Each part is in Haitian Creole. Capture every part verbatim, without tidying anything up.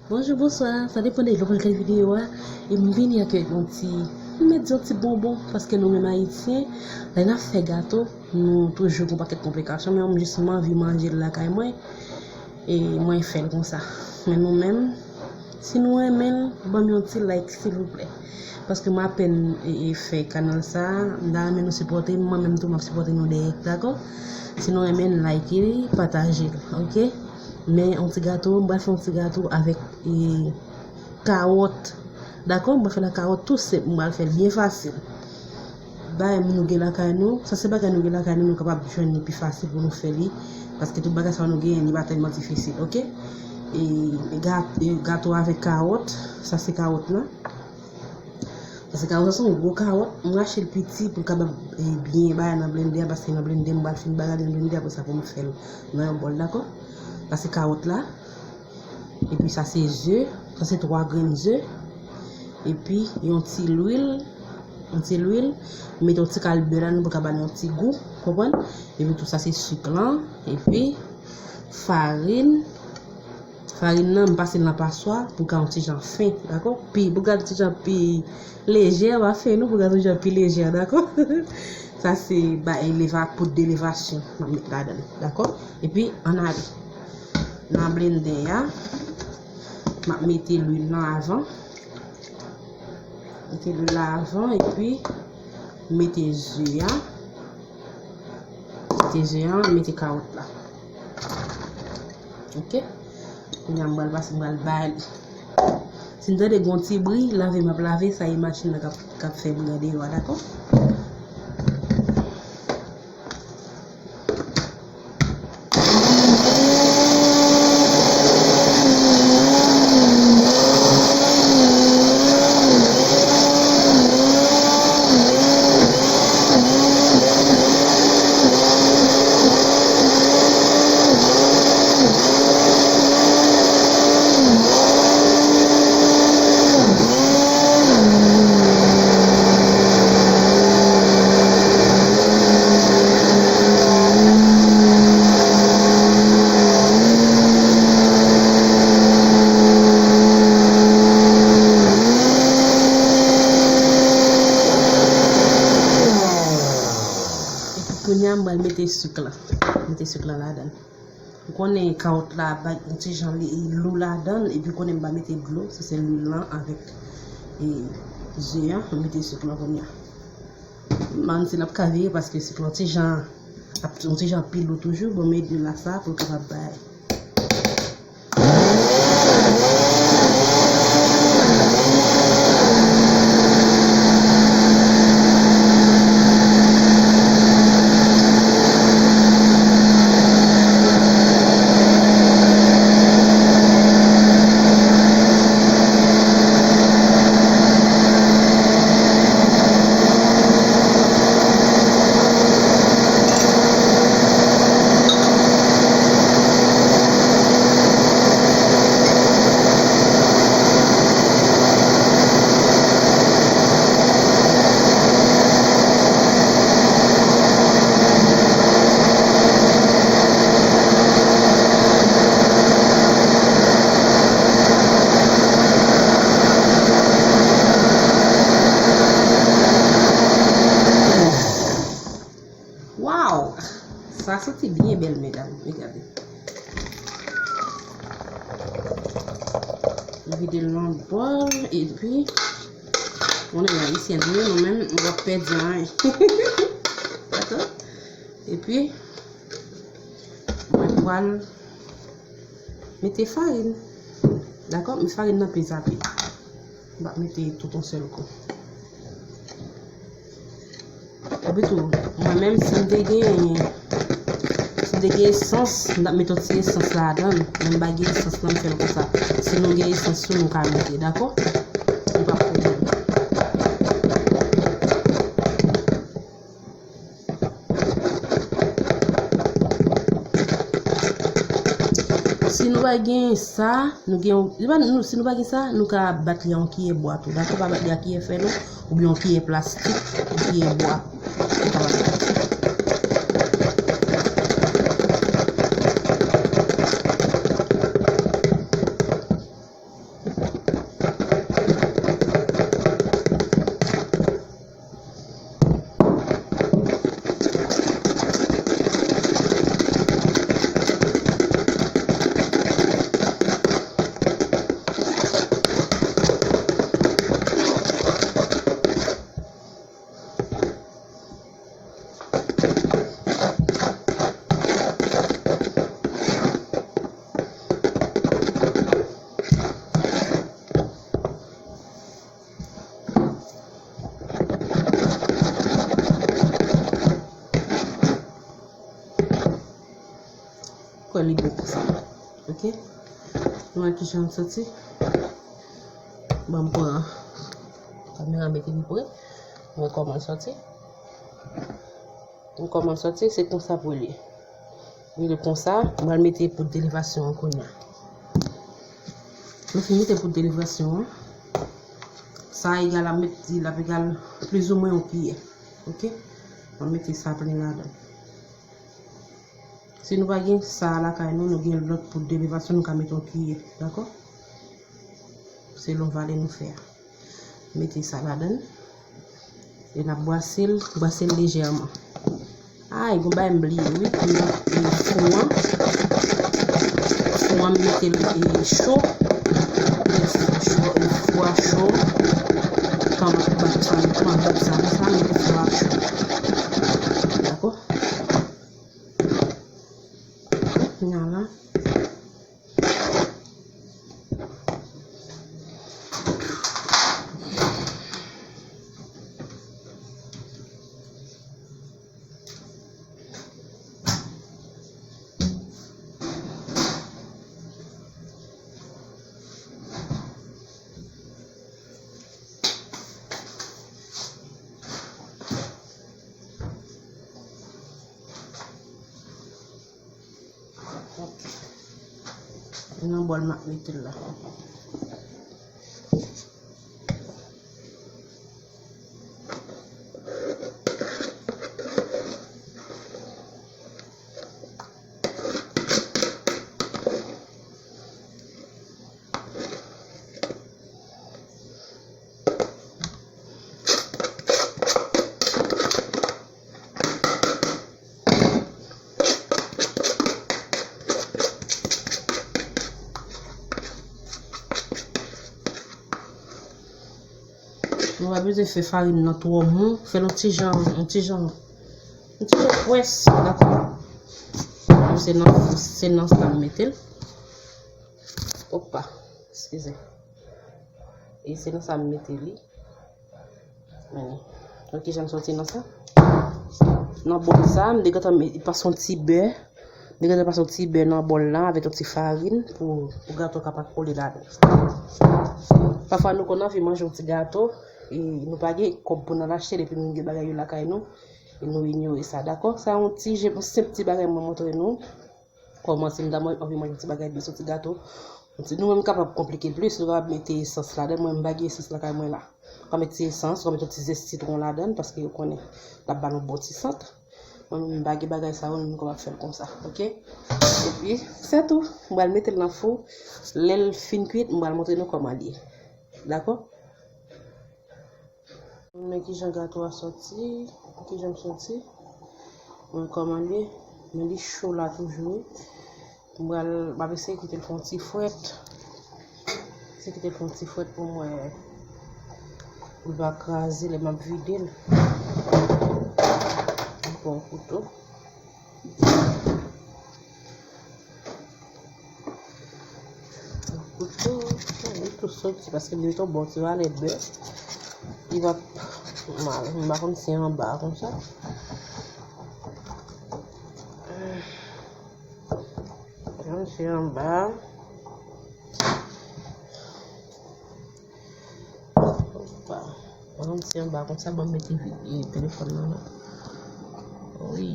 Bonjou, bonswa, sa depann de lè w pral gade videyo a. E m vini ak yon ti, m met di yon ti bonbon, paske nou menm Ayisyen, lè n ap fè gato, nou toujou gon pakèt konplikasyon, men mwen jis m anvi manje l lakay mwen, e mwen fè l konsa. Men nou menm, si nou renmen l, ban m yon ti like, silvouplè. Paske m apèn, e, e, fè kanal sa, m ta renmen nou sipòte m, mwen menm tou m ap sipòte nou dèyè, dakò? Si nou renmen l, like li, pataje l, oke? Men yon ti gato, m pral fè yon ti gato avèk, e, kawòt, dakò? M pral fè l ak kawòt tou senp, m pral fè l byen fasil. Bagay nou gen lakay nou, sa se bagay nou gen lakay nou, nou kapab jwenn li pi fasil pou nou fè li, paske tout bagay sa nou genyen, li pa tèlman difisil, oke? E, e ga-, e gato avèk kawòt, sa se kawòt lan. Paske kawòt sa se yon gwo kawòt, m rache l piti pou l kapab, e, byen bay nan blendè a, paske nan blendè m pral fin bagay li nan blendè, apre sa pou m fè l nan yon bòl, dakò? Sa se kawòt la. Epi sa se ze, sa se twa grenn ze. Epi yon ti lwil, yon ti lwil, mete yon ti kal bè ladan pou l ka ba nou yon ti gou, konprann? Epi tou sa se sik lan, epi farin, Farin nan, m pase l nan paswa pou l ka yon ti jan fen, dakò? Pi, pou l ka yon ti jan pi lejè, pa fen non, pou l ka yon ti jan pi lejè, dakò? Sa se ba eleva, poud de levasyon m ap met ladan l, dakò? Epi, ann ale. Nan blendè a, m ap mete lwil lan avan. Mete lwil la avan, epi mete ze a. Mete ze a, mete kawòt la. Oke? Kounye a m pral pase, m pral bay li. Si n tande gon ti bri, lave m ap lave, sa e machin nan k ap, k ap fè bri an deyò a, dakò? Epi kounye a, m pral mete sik lan. Mete sik lan ladan l. Ou konnen kawòt la bay yon ti jan li lou ladan l, epi ou konnen m pa mete dlo, se sèl lwil lan avèk, e, ze an, m mete sik lan kounye a. M pa konn si l ap ka vire paske sik lan yon ti jan, ap, yon ti jan pi lou toujou, bon, m ede l ak sa pou l kapab bay. Waw! Sa santi byen bèl, medam. Regade. Vide l nan bòl, epi, konnen Ayisyen nou ye, nou menm, nou p ap pèdi anyen. Dakò? Epi, mwen pral mete farin. Dakò? Men farin nan peze anpil. M p ap mete tout yon sèl kou. Epi tou, mwen menm, si m te gen, si m te gen esans, m t ap mete yon ti esans ladan l. Men m pa gen esans lan, m fè l konsa. Si nou gen esans tou, nou ka mete, dakò? Li p ap pwoblèm. Si nou pa gen sa, nou gen yon, nou, si nou pa gen sa, nou ka bat li a yon kiyè bwa tou. Dakò, pa bat li a kiyè fè non, oubyen yon kiyè plastik, yon kiyè bwa. Nou ka bat li. Li bon konsa. Ok? Nou wè kijan l soti. Bon, m pran kamera mete pi pre. Mwen kòman l soti. Mwen kòman l soti, se konsa pou li. Li konsa, mwen al mete poud elevasyon an kounye a. Mwen fin mete poud elevasyon an. Sa egal a met, l ap egal plizoumwen yon kiyè. Ok? Mwen mete sa plen ladan. Si nou pa gen sa lakay nou, nou gen lòt poud elevasyon, nou ka mete yon kiyè, dakò? Selon valè nou fè a. Mete sa ladan. E n ap brase l, brase l lejèman. Ay, gon bagay m bliye, wi. Pou nan, e, fou an. Fou an, m mete l, e, cho. Lè fou an cho, e, fou an cho. Kòman pou bat sa, kòman bat sa, konsa, mete fou an cho. Dakò? Kounye a la. Ok. Nan bòl m ap mete l la. Nou pa bezwen fè farin nan twò mou. Fè l yon ti jan, yon ti jan, yon ti jan pwès, dakò? Se nan, se nan sa m mete l. Opa, eskize. E se nan sa m mete li. Men, wè kijan l soti nan sa. Nan bòl sa, m te gentan met, pase yon ti bè. M te gentan pase yon ti bè nan bòl la avèk yon ti farin pou, pou gato a ka pa kole ladan. Pafwa nou konn anvi manje yon ti gato, e nou pa gen kòb pou n al achte l, epi nou gen bagay yo lakay nou, e nou inyore sa, dakò? Sa yon ti je, yon senp ti bagay mwen montre nou. Kòman si m ta anvi manje yon ti bagay dous, yon ti gato, yon ti, nou menm kapab konplike plis, nou kapab mete esans ladan, mwen m pa gen esans lakay mwen la. Ou ka met ti esans, ou ka met yon ti zès sitwon ladan, paske yo konnen l ap ba nou bon ti sant. Mwen menm m pa gen bagay sa yo, nou kapab fè l konsa, ok? Epi, se tou, m pral mete l nan fou, lè l fin kwit, m pral montre nou kòman l ye. Dakò? Men kijan gato a soti, kijan l soti. Men kòman l ye, men li cho la toujou, wi. M pral, m ap eseye kite l fè yon ti frèt. Eseye kite l fè yon ti frèt pou m wè pou l pa kraze lè m ap vide l. M pran yon kouto. Kouto, li tou soti paske li tou bon ti valè bè. Li p ap mal. M pa konn si anba konsa. Konn si anba. Opa. Konn si anba konsa, ban m mete vi-, e, telefòn nan la. Wi.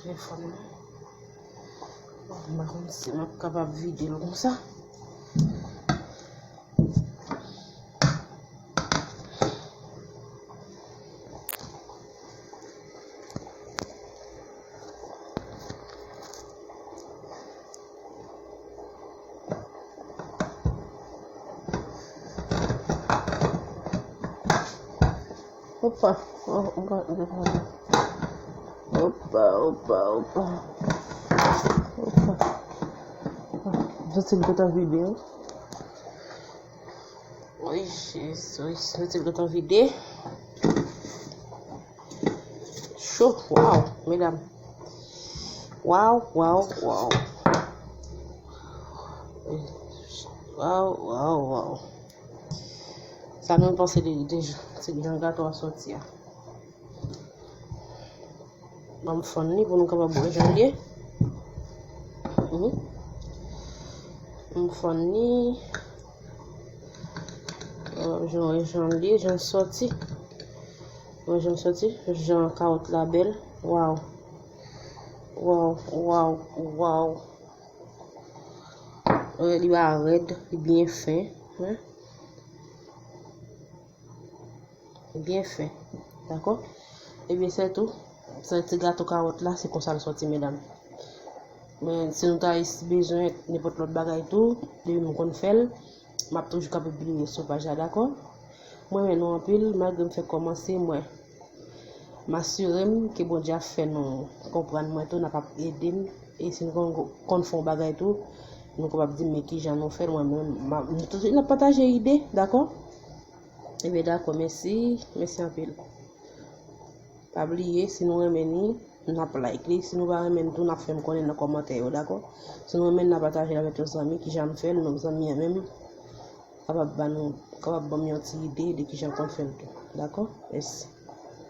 Telefòn nan. M pa konn si m ap kapab vide l konsa. Opa, o-, opa, opa, opa, opa. Opa. Sa se l te ta vide, wi. Wi, Jezi, wi, sa se l te ta vide. Cho, waw, medam. Waw, waw, waw. Waw, waw, waw. Sa nou panse de, de jan, se jan gato a sòti a. Ban m fann li pou nou kapab wè jan l ye. Mhm. M fann li. Euh, jan, jan l ye, jan l sòti. Wè jan l sòti, jan kawòt la bèl. Waw. Waw, waw, waw. Wè, li pa rèd, li byen fen. Hein? Byen fen. Dakò? Ebyen, se tou. Se ti gato kawòt la, se konsa l sòti, medam. Men, si nou ta bezwen nenpòt lòt bagay tou, depi m konn fè l, m ap toujou ka pibliye sou paj la, dakò? Mwen renmen nou anpil, malgre m fèk kòmanse, mwen, m asire m ke Bondye ap fè nou konprann mwen tou, n ap ap ede m. E si nou konn, konn fè yon bagay tou, nou kapab di m men kijan nou fè l, mwen menm, m ap, nou toujou n ap pataje ide, dakò? Ebyen, dakò, mèsi, mèsi anpil. Pa bliye, si nou renmen ni, n ap like li. Si nou pa renmen n tou, n ap fè m konnen nan kòmantè yo, dakò? Si nou renmen n, n ap pataje l avèk yon zanmi, kijan m fè l, nou zanmi an menm kapab ban nou, kapab ban m yon ti ide de kijan konn fè l tou, dakò? Mèsi.